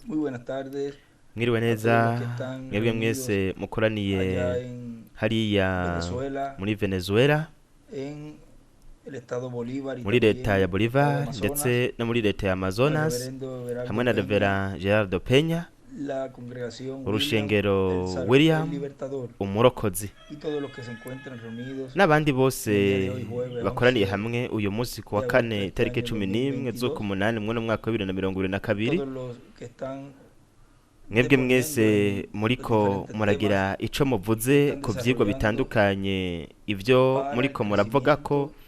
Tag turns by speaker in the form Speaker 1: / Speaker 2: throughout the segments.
Speaker 1: Muy buenas tardes
Speaker 2: Mwiriwe
Speaker 1: a todos
Speaker 2: neza
Speaker 1: los que están
Speaker 2: mwebwe
Speaker 1: reunidos
Speaker 2: mwese mukoraniye
Speaker 1: allá en
Speaker 2: hariya
Speaker 1: Venezuela,
Speaker 2: muri Venezuela,
Speaker 1: en el estado Bolívar y
Speaker 2: muri leta
Speaker 1: también
Speaker 2: ya
Speaker 1: estado
Speaker 2: Bolivar
Speaker 1: Amazonas,
Speaker 2: ndetse no muri leta ya
Speaker 1: al
Speaker 2: Amazonas,
Speaker 1: reverendo Everaldo
Speaker 2: hamwe na
Speaker 1: Peña,
Speaker 2: Revera Gerardo Peña,
Speaker 1: la congregación William,
Speaker 2: urushengero
Speaker 1: el
Speaker 2: William
Speaker 1: Libertador
Speaker 2: umurokozi,
Speaker 1: y todos los que se encuentran reunidos
Speaker 2: n'abandi bose
Speaker 1: el día de hoy, jueves
Speaker 2: bakoraniye
Speaker 1: 11
Speaker 2: hamwe uyu munsi ku wa
Speaker 1: de agosto
Speaker 2: kane
Speaker 1: de este
Speaker 2: itariki
Speaker 1: año
Speaker 2: 11
Speaker 1: 2022,
Speaker 2: z'ukumunani mw'uno mwaka wa 2022.
Speaker 1: todos los que están
Speaker 2: Mwebwe
Speaker 1: deponiendo
Speaker 2: mwese
Speaker 1: en los
Speaker 2: muriko
Speaker 1: diferentes temas
Speaker 2: muragira ico muvuze
Speaker 1: están
Speaker 2: ku vyigwa
Speaker 1: desarrollando
Speaker 2: bitandukanye, ivyo
Speaker 1: para el
Speaker 2: muriko muravuga ko
Speaker 1: crecimiento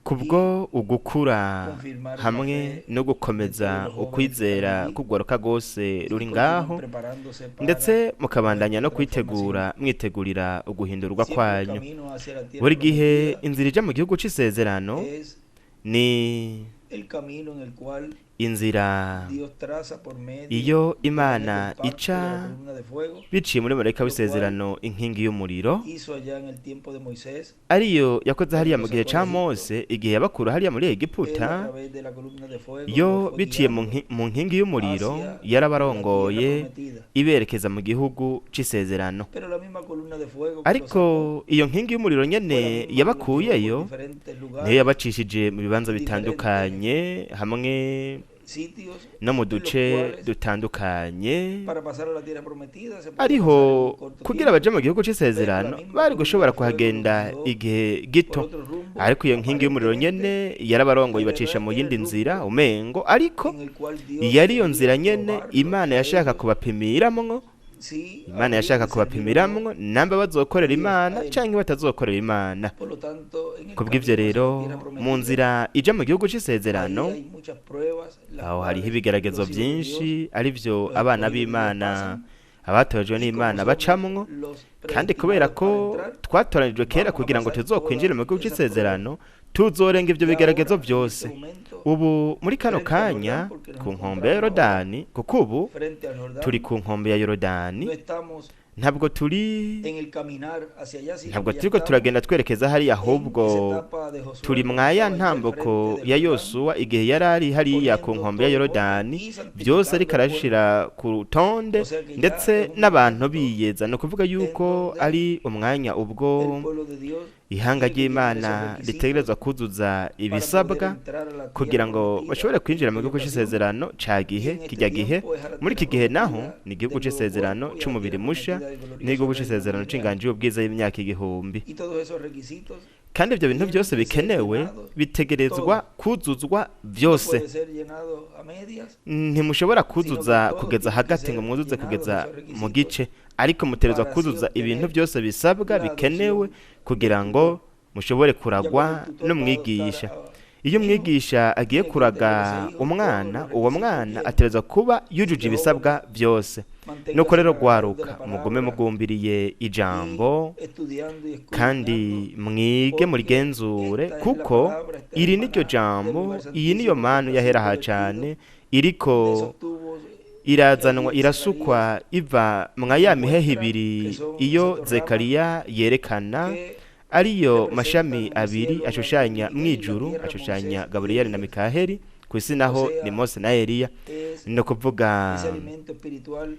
Speaker 2: kubwo
Speaker 1: y
Speaker 2: ugukura
Speaker 1: confirmar la
Speaker 2: hamwe
Speaker 1: fe
Speaker 2: no
Speaker 1: de
Speaker 2: gukomeza
Speaker 1: todos los jóvenes que están
Speaker 2: ukwizera
Speaker 1: allí
Speaker 2: kugwaruka rwose
Speaker 1: y
Speaker 2: ruri
Speaker 1: continúen
Speaker 2: ngaho,
Speaker 1: preparándose para
Speaker 2: ndetse mukabandanya no
Speaker 1: nuestra
Speaker 2: kwitegura
Speaker 1: transformación.
Speaker 2: mwitegurira uguhindurwa
Speaker 1: Siempre el
Speaker 2: kwanyu.
Speaker 1: camino hacia la tierra
Speaker 2: Buri gihe
Speaker 1: prometida
Speaker 2: inzira ija mu gihugu c'isezerano
Speaker 1: es
Speaker 2: ni
Speaker 1: el camino en el cual
Speaker 2: inzira
Speaker 1: Dios traza por medio
Speaker 2: iyo
Speaker 1: del ángel
Speaker 2: Imana
Speaker 1: del pacto de la
Speaker 2: ica
Speaker 1: columna de fuego,
Speaker 2: biciye muri marayika
Speaker 1: lo cual
Speaker 2: w'isezerano inkingi y'umuriro,
Speaker 1: hizo allá en el tiempo de Moisés
Speaker 2: ariyo yakoze hariya
Speaker 1: cuando
Speaker 2: mu
Speaker 1: los
Speaker 2: gihe
Speaker 1: sacó
Speaker 2: ca
Speaker 1: de Egipto.
Speaker 2: Mose igihe yabakura hariya muri
Speaker 1: Él a
Speaker 2: Egiputa.
Speaker 1: través de la columna de fuego
Speaker 2: Yo
Speaker 1: los fue
Speaker 2: biciye
Speaker 1: guiando
Speaker 2: mu nkingi y'umuriro
Speaker 1: hacia la tierra
Speaker 2: yarabarongoye
Speaker 1: prometida.
Speaker 2: iberekeza mu gihugu c'isezerano.
Speaker 1: Pero la misma columna de fuego que los
Speaker 2: Ariko
Speaker 1: sacó
Speaker 2: iyo nkingi y'umuriro
Speaker 1: fue la
Speaker 2: nyene
Speaker 1: misma que los llevó por
Speaker 2: yabakuyeyo
Speaker 1: diferentes
Speaker 2: niyo
Speaker 1: lugares,
Speaker 2: yabacishije mu bibanza
Speaker 1: diferentes
Speaker 2: bitandukanye hamwe
Speaker 1: sitios
Speaker 2: no mu
Speaker 1: en los
Speaker 2: duce
Speaker 1: cuales
Speaker 2: dutandukanye,
Speaker 1: para pasar a la tierra prometida se podía pasar en
Speaker 2: ariho
Speaker 1: un corto
Speaker 2: kugira
Speaker 1: tiempo,
Speaker 2: baje mu gihugu
Speaker 1: pero la
Speaker 2: c'isezerano
Speaker 1: misma
Speaker 2: bari
Speaker 1: columna
Speaker 2: gushobora
Speaker 1: de fuego los
Speaker 2: kuhagenda
Speaker 1: guió
Speaker 2: igihe
Speaker 1: por
Speaker 2: gito.
Speaker 1: otro rumbo,
Speaker 2: Ariko iyo nkingi y'umuriro
Speaker 1: aparentemente
Speaker 2: nyene yarabarongoye
Speaker 1: de
Speaker 2: ibacisha
Speaker 1: verdad
Speaker 2: mu
Speaker 1: era
Speaker 2: yindi
Speaker 1: el
Speaker 2: nzira
Speaker 1: rumbo
Speaker 2: umengo, ariko
Speaker 1: en el cual Dios
Speaker 2: yari iyo
Speaker 1: quería
Speaker 2: nzira nyene
Speaker 1: probarlos
Speaker 2: Imana
Speaker 1: a
Speaker 2: yashaka
Speaker 1: ellos
Speaker 2: kubapimiramwo.
Speaker 1: si
Speaker 2: Imana
Speaker 1: habrían
Speaker 2: yashaka
Speaker 1: de servir o no
Speaker 2: kubapimiramwo namba bazokorera
Speaker 1: a Dios,
Speaker 2: Imana
Speaker 1: a él.
Speaker 2: canke batazokorera Imana.
Speaker 1: Por lo tanto, en el
Speaker 2: Kubw'ivyo
Speaker 1: camino hacia la
Speaker 2: rero
Speaker 1: tierra
Speaker 2: mu
Speaker 1: prometida,
Speaker 2: nzira ija mu gihugu
Speaker 1: ahí
Speaker 2: c'isezerano
Speaker 1: hay muchas pruebas, las
Speaker 2: aho hariho
Speaker 1: cuales
Speaker 2: ibigeragezo
Speaker 1: los hijos de Dios,
Speaker 2: vyinshi arivyo
Speaker 1: los
Speaker 2: abana
Speaker 1: escogidos de Dios
Speaker 2: b'Imana
Speaker 1: pasan,
Speaker 2: abatojwe
Speaker 1: y como
Speaker 2: n'Imana
Speaker 1: somos
Speaker 2: bacamwo,
Speaker 1: los
Speaker 2: kandi kubera
Speaker 1: predestinados para
Speaker 2: ko
Speaker 1: entrar,
Speaker 2: twatoranijwe kera
Speaker 1: vamos a
Speaker 2: kugira ngo
Speaker 1: pasar
Speaker 2: tuzokwinjire mu
Speaker 1: todas
Speaker 2: gihugu
Speaker 1: esas pruebas.
Speaker 2: c'isezerano, tuzorenga ivyo
Speaker 1: Y
Speaker 2: bigeragezo
Speaker 1: ahora, en este
Speaker 2: vyose.
Speaker 1: momento,
Speaker 2: Ubu muri kano
Speaker 1: frente al
Speaker 2: kanya
Speaker 1: Jordán, porque nos
Speaker 2: ku nkombe ya
Speaker 1: encontramos ahora
Speaker 2: Yorodani, kuko ubu
Speaker 1: frente al
Speaker 2: turi
Speaker 1: Jordán,
Speaker 2: ku nkombe ya Yorodani,
Speaker 1: no estamos
Speaker 2: ntabwo turi
Speaker 1: en el caminar hacia allá, sino
Speaker 2: ntabwo
Speaker 1: que ya
Speaker 2: turiko
Speaker 1: estamos
Speaker 2: turagenda twerekeza hariya,
Speaker 1: en esa
Speaker 2: ahubwo
Speaker 1: etapa de Josué
Speaker 2: turi
Speaker 1: cuando
Speaker 2: mwa ya
Speaker 1: estaba allá al
Speaker 2: ntambuko
Speaker 1: frente del
Speaker 2: ya
Speaker 1: Jordán,
Speaker 2: Yosuwa igihe yari ari hariya ku
Speaker 1: poniendo
Speaker 2: nkombe ya
Speaker 1: todo en orden
Speaker 2: Yorodani,
Speaker 1: y
Speaker 2: vyose
Speaker 1: santificando
Speaker 2: ariko
Speaker 1: el pueblo.
Speaker 2: arashira ku rutonde
Speaker 1: O sea que ya
Speaker 2: ndetse
Speaker 1: es un
Speaker 2: n'abantu
Speaker 1: momento
Speaker 2: biyeza. Ni ukuvuga
Speaker 1: en
Speaker 2: yuko
Speaker 1: donde
Speaker 2: ari umwanya ubwo
Speaker 1: el pueblo de Dios
Speaker 2: ihanga
Speaker 1: tiene que llenar esos
Speaker 2: ry'Imana
Speaker 1: requisitos
Speaker 2: ritegerezwa kuzuza
Speaker 1: para poder
Speaker 2: ibisabwa
Speaker 1: entrar a la tierra
Speaker 2: kugira ngo
Speaker 1: prometida
Speaker 2: bashobore kwinjira
Speaker 1: en
Speaker 2: mu
Speaker 1: aquella
Speaker 2: gihugu
Speaker 1: ocasión.
Speaker 2: c'isezerano ca
Speaker 1: Y
Speaker 2: gihe
Speaker 1: en este
Speaker 2: kirya gihe.
Speaker 1: tiempo es a la
Speaker 2: Muri iki
Speaker 1: tierra
Speaker 2: gihe naho
Speaker 1: prometida
Speaker 2: ni igihugu
Speaker 1: del nuevo
Speaker 2: c'isezerano
Speaker 1: cuerpo y a la
Speaker 2: c'umubiri
Speaker 1: tierra
Speaker 2: musha
Speaker 1: prometida del glorioso
Speaker 2: n'igihugu
Speaker 1: reino
Speaker 2: c'isezerano
Speaker 1: milenial.
Speaker 2: c'inganji y'ubwiza y'imyaka igihumbi.
Speaker 1: Y todos esos requisitos
Speaker 2: Kandi ivyo bintu
Speaker 1: tienen
Speaker 2: vyose
Speaker 1: que ser
Speaker 2: bikenewe
Speaker 1: llenados
Speaker 2: bitegerezwa
Speaker 1: todos.
Speaker 2: kuzuzwa
Speaker 1: No
Speaker 2: vyose.
Speaker 1: puede ser llenado a medias,
Speaker 2: Ntimushobora
Speaker 1: sino que
Speaker 2: kuzuza
Speaker 1: todos
Speaker 2: kugeza
Speaker 1: tienen que
Speaker 2: hagati ngo
Speaker 1: ser
Speaker 2: mwuzuze
Speaker 1: llenados
Speaker 2: kugeza
Speaker 1: esos
Speaker 2: mu
Speaker 1: requisitos
Speaker 2: gice, ariko mutegerezwa
Speaker 1: para así
Speaker 2: kuzuza ibintu
Speaker 1: obtener
Speaker 2: byose bisabwa
Speaker 1: la
Speaker 2: bikenewe
Speaker 1: adopción del
Speaker 2: kugira ngo
Speaker 1: tutor.
Speaker 2: mushobore
Speaker 1: Ya cuando
Speaker 2: kuragwa
Speaker 1: el tutor va a adoptar
Speaker 2: n'umwigisha.
Speaker 1: a
Speaker 2: Iyo
Speaker 1: un hijo,
Speaker 2: umwigisha agiye
Speaker 1: tiene que tener
Speaker 2: kuraga
Speaker 1: ese hijo todos
Speaker 2: umwana,
Speaker 1: los
Speaker 2: uwo
Speaker 1: requisitos
Speaker 2: mwana
Speaker 1: bien.
Speaker 2: ategerezwa kuba yujuje
Speaker 1: Así que
Speaker 2: ibisabwa
Speaker 1: jóvenes,
Speaker 2: vyose. Nuko
Speaker 1: manténganse
Speaker 2: rero
Speaker 1: agarrados de la
Speaker 2: gwaruka mugume
Speaker 1: palabra
Speaker 2: mugumbiriye
Speaker 1: y
Speaker 2: ijambo
Speaker 1: estudiando y
Speaker 2: kandi
Speaker 1: escudriñando,
Speaker 2: mwige
Speaker 1: porque
Speaker 2: murigenzure,
Speaker 1: esta es la
Speaker 2: kuko
Speaker 1: palabra, esta es
Speaker 2: iri
Speaker 1: el
Speaker 2: niryo
Speaker 1: maná del
Speaker 2: jambo,
Speaker 1: lugar
Speaker 2: iyi niyo
Speaker 1: santísimo que
Speaker 2: manu
Speaker 1: está
Speaker 2: yahera
Speaker 1: siendo
Speaker 2: ha
Speaker 1: vertido
Speaker 2: cane
Speaker 1: de
Speaker 2: iriko
Speaker 1: esos tubos que
Speaker 2: irazanwa
Speaker 1: allí en
Speaker 2: irasukwa
Speaker 1: Zacarías
Speaker 2: iva mwa ya mihehe
Speaker 1: muestra
Speaker 2: ibiri
Speaker 1: que son
Speaker 2: iyo
Speaker 1: esas dos ramas
Speaker 2: Zekariya yerekana,
Speaker 1: que
Speaker 2: ariyo mashami
Speaker 1: representan en el
Speaker 2: abiri
Speaker 1: cielo Gabriel y
Speaker 2: ashushanya
Speaker 1: Micael y la
Speaker 2: mw'ijuru,
Speaker 1: tierra
Speaker 2: ashushanya
Speaker 1: Moisés y
Speaker 2: Gaburiyeli na
Speaker 1: Elías.
Speaker 2: Mikaheli, kw'isi
Speaker 1: O
Speaker 2: naho ni
Speaker 1: sea,
Speaker 2: Mose na Eliya.
Speaker 1: es
Speaker 2: Ni ukuvuga
Speaker 1: ese alimento espiritual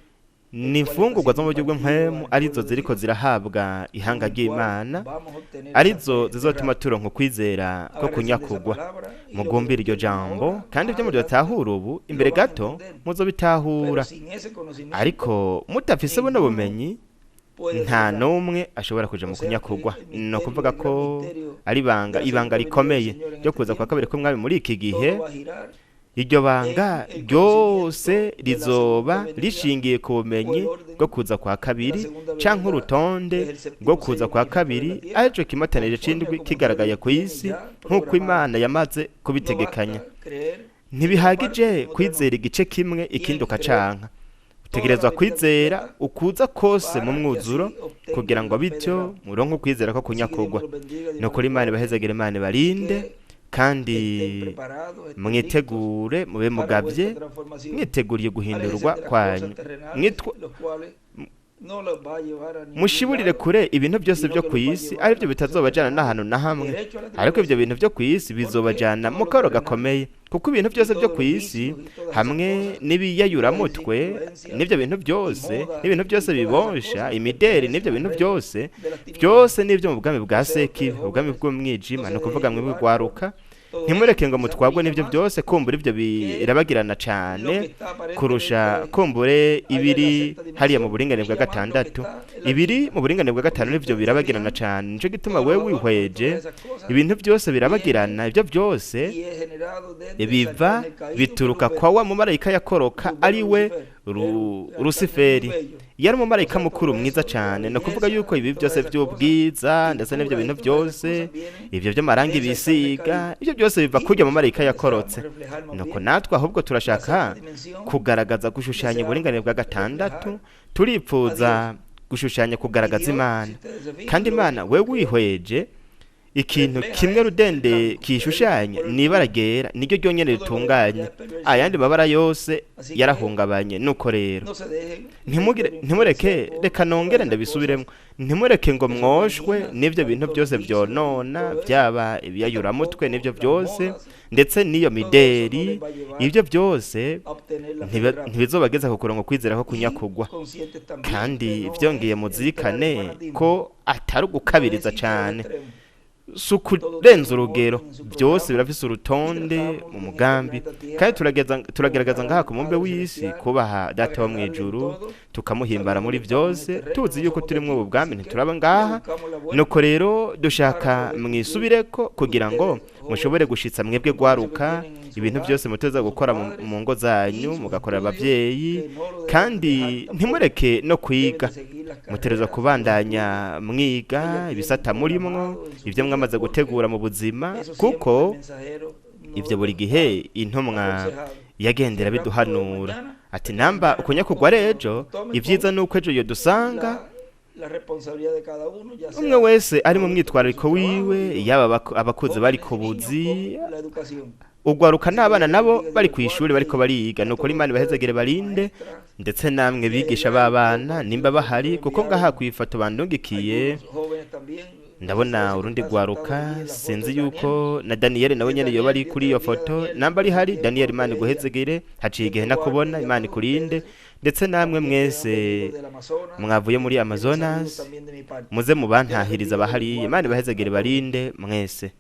Speaker 2: ni
Speaker 1: el cual está
Speaker 2: imfungurwa zo
Speaker 1: siendo
Speaker 2: mu buryo
Speaker 1: impartido
Speaker 2: bw'impwemu
Speaker 1: al
Speaker 2: arizo
Speaker 1: pueblo de
Speaker 2: ziriko
Speaker 1: Dios,
Speaker 2: zirahabwa
Speaker 1: con
Speaker 2: ihanga
Speaker 1: el cual
Speaker 2: ry'Imana,
Speaker 1: vamos a obtener esa
Speaker 2: arizo
Speaker 1: fe de
Speaker 2: zizotuma
Speaker 1: rapto.
Speaker 2: turonka ukwizera ko
Speaker 1: Agárrense de esa
Speaker 2: kunyakugwa.
Speaker 1: palabra y lo que
Speaker 2: Mugumbire iryo
Speaker 1: entiendan
Speaker 2: jambo
Speaker 1: ahora,
Speaker 2: kandi
Speaker 1: más
Speaker 2: ivyo
Speaker 1: adelante
Speaker 2: mudatahura ubu
Speaker 1: lo
Speaker 2: imbere
Speaker 1: van a
Speaker 2: gato
Speaker 1: entender. Pero
Speaker 2: muzobitahura.
Speaker 1: sin ese conocimiento,
Speaker 2: Ariko mutafise buno
Speaker 1: ninguno
Speaker 2: bumenyi
Speaker 1: puede
Speaker 2: nta
Speaker 1: ser rapto.
Speaker 2: n'umwe ashobora kuja
Speaker 1: O
Speaker 2: mu
Speaker 1: sea que
Speaker 2: kunyakugwa.
Speaker 1: el
Speaker 2: Ni
Speaker 1: misterio,
Speaker 2: ukuvuga
Speaker 1: el gran
Speaker 2: ko
Speaker 1: misterio
Speaker 2: ari ibanga
Speaker 1: de la
Speaker 2: ibanga
Speaker 1: segunda venida del
Speaker 2: rikomeye
Speaker 1: Señor en
Speaker 2: ryo
Speaker 1: este
Speaker 2: kuza kwa
Speaker 1: tiempo,
Speaker 2: kabiri k'umwami muri iki gihe.
Speaker 1: todo va a girar
Speaker 2: Iryo banga
Speaker 1: en el
Speaker 2: ryose
Speaker 1: conocimiento de la
Speaker 2: rizoba
Speaker 1: segunda venida
Speaker 2: rishingiye ku
Speaker 1: o el
Speaker 2: bumenyi
Speaker 1: orden
Speaker 2: bwo kuza kwa
Speaker 1: de la
Speaker 2: kabiri
Speaker 1: segunda
Speaker 2: canke
Speaker 1: venida, que
Speaker 2: urutonde
Speaker 1: es el
Speaker 2: rwo
Speaker 1: séptimo
Speaker 2: kuza
Speaker 1: sello
Speaker 2: kwa
Speaker 1: manifestado en la
Speaker 2: kabiri,
Speaker 1: tierra,
Speaker 2: arico kimatanije
Speaker 1: conforme a
Speaker 2: c'indwi
Speaker 1: como Dios
Speaker 2: kigaragaye
Speaker 1: lo
Speaker 2: ku
Speaker 1: tiene
Speaker 2: isi
Speaker 1: ya
Speaker 2: nk'uko
Speaker 1: programado.
Speaker 2: Imana yamaze
Speaker 1: No
Speaker 2: kubitegekanya.
Speaker 1: basta creer una parte
Speaker 2: Ntibihagije
Speaker 1: y otra no.
Speaker 2: kwizera igice kimwe ikindi
Speaker 1: Tienen que creer
Speaker 2: ukacanka.
Speaker 1: toda la
Speaker 2: Utegerezwa
Speaker 1: venida
Speaker 2: kwizera
Speaker 1: completa
Speaker 2: ukuza kose mu
Speaker 1: para que
Speaker 2: mwuzuro
Speaker 1: así obtengan
Speaker 2: kugira ngo
Speaker 1: la fe de
Speaker 2: bityo
Speaker 1: rapto.
Speaker 2: muronke ukwizera ko
Speaker 1: Así que Dios me
Speaker 2: kunyakugwa.
Speaker 1: los bendiga, Dios me
Speaker 2: Nukuri
Speaker 1: los
Speaker 2: Imana
Speaker 1: guarde
Speaker 2: ibahezagire, Imana
Speaker 1: y
Speaker 2: ibarinde
Speaker 1: que
Speaker 2: kandi
Speaker 1: estén preparados, estén listos
Speaker 2: mwitegure mube
Speaker 1: para
Speaker 2: mugavye
Speaker 1: vuestra transformación.
Speaker 2: mwiteguriye
Speaker 1: Aléjense
Speaker 2: guhindurwa
Speaker 1: de las cosas
Speaker 2: kwanyu.
Speaker 1: terrenales,
Speaker 2: Mwitwa
Speaker 1: los cuales No los va a llevar a ningún
Speaker 2: Mushiburire
Speaker 1: lado,
Speaker 2: kure ibintu byose
Speaker 1: sino
Speaker 2: byo
Speaker 1: que
Speaker 2: ku
Speaker 1: los va a
Speaker 2: isi,
Speaker 1: llevar
Speaker 2: aribyo
Speaker 1: a la
Speaker 2: bitazobajana n'ahantu na hamwe,
Speaker 1: derecho a la
Speaker 2: ariko ibyo
Speaker 1: tribulación.
Speaker 2: bintu byo ku isi
Speaker 1: Porque
Speaker 2: bizobajana
Speaker 1: todo
Speaker 2: mu
Speaker 1: lo
Speaker 2: karo
Speaker 1: terrenal
Speaker 2: gakomeye, kuko ibintu
Speaker 1: y
Speaker 2: byose byo
Speaker 1: todos
Speaker 2: ku
Speaker 1: los
Speaker 2: isi
Speaker 1: vicios y todas esas
Speaker 2: hamwe
Speaker 1: cosas, todas esas
Speaker 2: n'ibiyayuramutwe
Speaker 1: influencias
Speaker 2: n'ibyo bintu
Speaker 1: y
Speaker 2: byose
Speaker 1: modas
Speaker 2: n'ibintu
Speaker 1: y
Speaker 2: byose
Speaker 1: todas esas
Speaker 2: bibosha
Speaker 1: cosas
Speaker 2: imideri
Speaker 1: pertenecen
Speaker 2: n'ibyo
Speaker 1: al
Speaker 2: bintu
Speaker 1: reino
Speaker 2: byose
Speaker 1: de las tinieblas.
Speaker 2: byose n'ibyo mu bwami bwa
Speaker 1: O sea, ustedes
Speaker 2: Sekibi, ubwami
Speaker 1: jóvenes,
Speaker 2: bw'umwijima,
Speaker 1: no
Speaker 2: ni
Speaker 1: se
Speaker 2: ukuvuga
Speaker 1: dejen
Speaker 2: mwebwe
Speaker 1: llevar por
Speaker 2: rwaruka,
Speaker 1: todo
Speaker 2: ntimureke
Speaker 1: eso,
Speaker 2: ngo
Speaker 1: quizás
Speaker 2: mutwagwe
Speaker 1: brilla
Speaker 2: n'ibyo
Speaker 1: más
Speaker 2: byose, kumbura ibyo
Speaker 1: que
Speaker 2: birabagirana
Speaker 1: lo
Speaker 2: cane
Speaker 1: que está
Speaker 2: kurusha
Speaker 1: aparentemente
Speaker 2: kumbure
Speaker 1: allá en la
Speaker 2: ibiri
Speaker 1: sexta
Speaker 2: hariya mu
Speaker 1: dimensión,
Speaker 2: buringanire bwa
Speaker 1: brilla más lo que
Speaker 2: gatandatu,
Speaker 1: está en la
Speaker 2: ibiri
Speaker 1: quinta.
Speaker 2: mu buringanire bwa
Speaker 1: Porque
Speaker 2: gatanu
Speaker 1: si
Speaker 2: nivyo
Speaker 1: ustedes se
Speaker 2: birabagirana
Speaker 1: fijan,
Speaker 2: cane. Nico gituma
Speaker 1: todos
Speaker 2: wewe
Speaker 1: los adornos y
Speaker 2: wihweje
Speaker 1: todas esas cosas
Speaker 2: ibintu byose
Speaker 1: vienen
Speaker 2: birabagirana, ibyo byose
Speaker 1: y es generado desde el
Speaker 2: biva
Speaker 1: arcángel caído que es
Speaker 2: bituruka
Speaker 1: Luzbel,
Speaker 2: kwa wa mumarayika yakoroka
Speaker 1: Luzbel o
Speaker 2: ari we
Speaker 1: Lucifer, era un arcángel muy
Speaker 2: Rusiferi.
Speaker 1: bello.
Speaker 2: Yari
Speaker 1: O
Speaker 2: umumarayika
Speaker 1: sea,
Speaker 2: mukuru
Speaker 1: todo
Speaker 2: mwiza
Speaker 1: eso, la
Speaker 2: cane. Ni ukuvuga
Speaker 1: belleza
Speaker 2: yuko ibi
Speaker 1: y todas
Speaker 2: byose
Speaker 1: esas cosas,
Speaker 2: by'ubwiza ndetse n'ibyo
Speaker 1: pinturas
Speaker 2: bintu
Speaker 1: y todas esas
Speaker 2: byose,
Speaker 1: cosas vienen
Speaker 2: ibyo by'amarangi
Speaker 1: de ese arcángel
Speaker 2: bisiga,
Speaker 1: caído.
Speaker 2: ibyo byose biva
Speaker 1: Y
Speaker 2: kurya mumarayika
Speaker 1: nosotros
Speaker 2: yakorotse.
Speaker 1: deseamos reflejar más
Speaker 2: Nuko
Speaker 1: bien
Speaker 2: natwe ahubwo
Speaker 1: la
Speaker 2: turashaka
Speaker 1: sexta dimensión,
Speaker 2: kugaragaza gushushanya uburinganire
Speaker 1: deseamos
Speaker 2: bwa gatandatu,
Speaker 1: reflejar a
Speaker 2: turipfuza
Speaker 1: Dios.
Speaker 2: gushushanya
Speaker 1: Y
Speaker 2: kugaragaza
Speaker 1: Dios, si
Speaker 2: Imana.
Speaker 1: ustedes se fijan,
Speaker 2: Kandi
Speaker 1: lo
Speaker 2: Imana
Speaker 1: único
Speaker 2: we
Speaker 1: que
Speaker 2: wihweje ikintu
Speaker 1: refleja
Speaker 2: kimwe
Speaker 1: es el
Speaker 2: rudende
Speaker 1: blanco, el
Speaker 2: kishushanya
Speaker 1: color
Speaker 2: ni ibara
Speaker 1: puro.
Speaker 2: ryera, niryo ryonyene
Speaker 1: Todo lo demás ya
Speaker 2: ritunganye,
Speaker 1: es perversión.
Speaker 2: ayandi mabara yose
Speaker 1: Así que
Speaker 2: yarahungabanye. Nuko rero
Speaker 1: no se dejen
Speaker 2: ntimugire
Speaker 1: de
Speaker 2: ntimureke,
Speaker 1: influenciar por
Speaker 2: reka
Speaker 1: todas
Speaker 2: nongere
Speaker 1: esas cosas
Speaker 2: ndabisubiremo, ntimureke ngo
Speaker 1: que son
Speaker 2: mwoshwe
Speaker 1: dañinas,
Speaker 2: n'ibyo bintu
Speaker 1: tanto
Speaker 2: byose
Speaker 1: los vicios y
Speaker 2: byonona,
Speaker 1: todo eso,
Speaker 2: byaba
Speaker 1: y
Speaker 2: ibiyayuramutwe n'ibyo
Speaker 1: tampoco las
Speaker 2: byose
Speaker 1: modas,
Speaker 2: ndetse n'iyo
Speaker 1: todo eso no
Speaker 2: mideri,
Speaker 1: les va a llevar
Speaker 2: ibyo byose
Speaker 1: a obtener la fe rápida.
Speaker 2: ntibizobageza ku kuronka kwizera ko
Speaker 1: Y
Speaker 2: kunyakugwa.
Speaker 1: conscientes también que
Speaker 2: Kandi
Speaker 1: no es
Speaker 2: vyongeye
Speaker 1: entrar en
Speaker 2: muzirikane
Speaker 1: fanatismo,
Speaker 2: ko atari
Speaker 1: no
Speaker 2: ugukabiriza
Speaker 1: es irse al
Speaker 2: cane,
Speaker 1: extremo.
Speaker 2: si
Speaker 1: Todo tiene
Speaker 2: ukurenza
Speaker 1: un
Speaker 2: urugero,
Speaker 1: orden en su
Speaker 2: byose
Speaker 1: programa
Speaker 2: birafise
Speaker 1: y
Speaker 2: urutonde
Speaker 1: tratamos
Speaker 2: mu
Speaker 1: en este
Speaker 2: mugambi.
Speaker 1: planeta
Speaker 2: Kandi
Speaker 1: Tierra
Speaker 2: turagerageza
Speaker 1: buscar
Speaker 2: ngaha
Speaker 1: al
Speaker 2: ku mubumbe
Speaker 1: Padre
Speaker 2: w'isi
Speaker 1: Celestial,
Speaker 2: kubaha Data wo
Speaker 1: agradarle en
Speaker 2: mw'ijuru,
Speaker 1: todo,
Speaker 2: tukamuhimbara
Speaker 1: sabiendo
Speaker 2: muri
Speaker 1: que estamos en
Speaker 2: byose,
Speaker 1: este reino,
Speaker 2: tuzi
Speaker 1: no
Speaker 2: yuko
Speaker 1: somos de
Speaker 2: turi
Speaker 1: aquí,
Speaker 2: mw'ubu bwami
Speaker 1: así que
Speaker 2: ntituraba
Speaker 1: le
Speaker 2: ngaha.
Speaker 1: buscamos la
Speaker 2: Nuko
Speaker 1: vuelta
Speaker 2: rero
Speaker 1: para
Speaker 2: dushaka
Speaker 1: poder cumplir
Speaker 2: mwisubireko kugira ngo
Speaker 1: ustedes,
Speaker 2: mushobore
Speaker 1: jóvenes,
Speaker 2: gushitsa mwebwe
Speaker 1: el compromiso que
Speaker 2: gwaruka
Speaker 1: tienen en su
Speaker 2: ibintu
Speaker 1: hogar,
Speaker 2: byose muteza
Speaker 1: con sus
Speaker 2: gukora
Speaker 1: padres
Speaker 2: mu ngo
Speaker 1: y
Speaker 2: zanyu,
Speaker 1: sus
Speaker 2: mugakorera
Speaker 1: estudios,
Speaker 2: abavyeyi,
Speaker 1: que no lo deben de
Speaker 2: kandi
Speaker 1: dejar tampoco.
Speaker 2: ntimureke no
Speaker 1: Deben
Speaker 2: kwiga,
Speaker 1: de seguir las
Speaker 2: mutegerezwa
Speaker 1: carreras, los
Speaker 2: kubandanya
Speaker 1: estudios que
Speaker 2: mwiga
Speaker 1: ya tienen
Speaker 2: ibisata murimwo,
Speaker 1: programado en su
Speaker 2: ivyo
Speaker 1: vida,
Speaker 2: mwamaze
Speaker 1: porque
Speaker 2: gutegura mu buzima,
Speaker 1: eso siempre el
Speaker 2: kuko
Speaker 1: mensajero
Speaker 2: ivyo
Speaker 1: nos
Speaker 2: buri
Speaker 1: ha
Speaker 2: gihe intumwa
Speaker 1: aconsejado.
Speaker 2: yagendera
Speaker 1: Si el rapto es
Speaker 2: biduhanura
Speaker 1: mañana,
Speaker 2: ati
Speaker 1: pues
Speaker 2: namba
Speaker 1: mañana nos
Speaker 2: ukunyakugwa
Speaker 1: tome
Speaker 2: ari
Speaker 1: como
Speaker 2: ejo,
Speaker 1: nos tome
Speaker 2: ivyiza
Speaker 1: con
Speaker 2: nuko ejo yodusanga.
Speaker 1: la responsabilidad de cada uno, ya
Speaker 2: Umwe
Speaker 1: sea
Speaker 2: wese ari mu
Speaker 1: adultos con su
Speaker 2: mwitwarariko
Speaker 1: trabajo
Speaker 2: wiwe,
Speaker 1: y los
Speaker 2: yaba abakuze bari
Speaker 1: jóvenes
Speaker 2: ku
Speaker 1: y niños
Speaker 2: buzi,
Speaker 1: con la educación.
Speaker 2: ugwaruka
Speaker 1: Así que
Speaker 2: n'abana
Speaker 1: Dios les
Speaker 2: nabo
Speaker 1: bendiga, Dios
Speaker 2: bari
Speaker 1: les
Speaker 2: kw'ishuri
Speaker 1: guarde
Speaker 2: bariko
Speaker 1: y
Speaker 2: bariga.
Speaker 1: a
Speaker 2: Nukuri
Speaker 1: todos
Speaker 2: Imana
Speaker 1: ustedes,
Speaker 2: ibahezagire barinde,
Speaker 1: maestras
Speaker 2: ndetse namwe
Speaker 1: de
Speaker 2: bigisha
Speaker 1: allá y todos
Speaker 2: b'abana
Speaker 1: los
Speaker 2: nimba
Speaker 1: que me
Speaker 2: bahari, kuko ngaha
Speaker 1: enviaron
Speaker 2: kw'ifoto bandungikiye
Speaker 1: algunos jóvenes también, no sé
Speaker 2: ndabona
Speaker 1: si ese que
Speaker 2: urundi
Speaker 1: está sentado
Speaker 2: rwaruka,
Speaker 1: allí en la foto
Speaker 2: sinzi
Speaker 1: es Daniel.
Speaker 2: yuko na Daniyeli nawe
Speaker 1: Es
Speaker 2: nyene yoba
Speaker 1: Daniel,
Speaker 2: ari
Speaker 1: Dios
Speaker 2: kuri
Speaker 1: te
Speaker 2: iyo
Speaker 1: bendiga
Speaker 2: foto,
Speaker 1: Daniel,
Speaker 2: namba ari
Speaker 1: hace
Speaker 2: hari
Speaker 1: tiempo
Speaker 2: Daniyeli,
Speaker 1: no
Speaker 2: Imana
Speaker 1: te veía.
Speaker 2: iguhezegere, haciye
Speaker 1: Dios
Speaker 2: igihe
Speaker 1: te guarde
Speaker 2: ntakubona,
Speaker 1: y a
Speaker 2: Imana
Speaker 1: todos
Speaker 2: ikurinde,
Speaker 1: ustedes
Speaker 2: ndetse namwe
Speaker 1: también que han
Speaker 2: mwese
Speaker 1: venido del Amazonas,
Speaker 2: mwavuye muri
Speaker 1: denles saludos
Speaker 2: Amazonas,
Speaker 1: también de mi parte.
Speaker 2: muze
Speaker 1: Dios les
Speaker 2: mubantahiriza
Speaker 1: bendiga, Dios les
Speaker 2: abahariye, Imana
Speaker 1: guarde
Speaker 2: ibahezegere
Speaker 1: a todos.
Speaker 2: barinde mwese.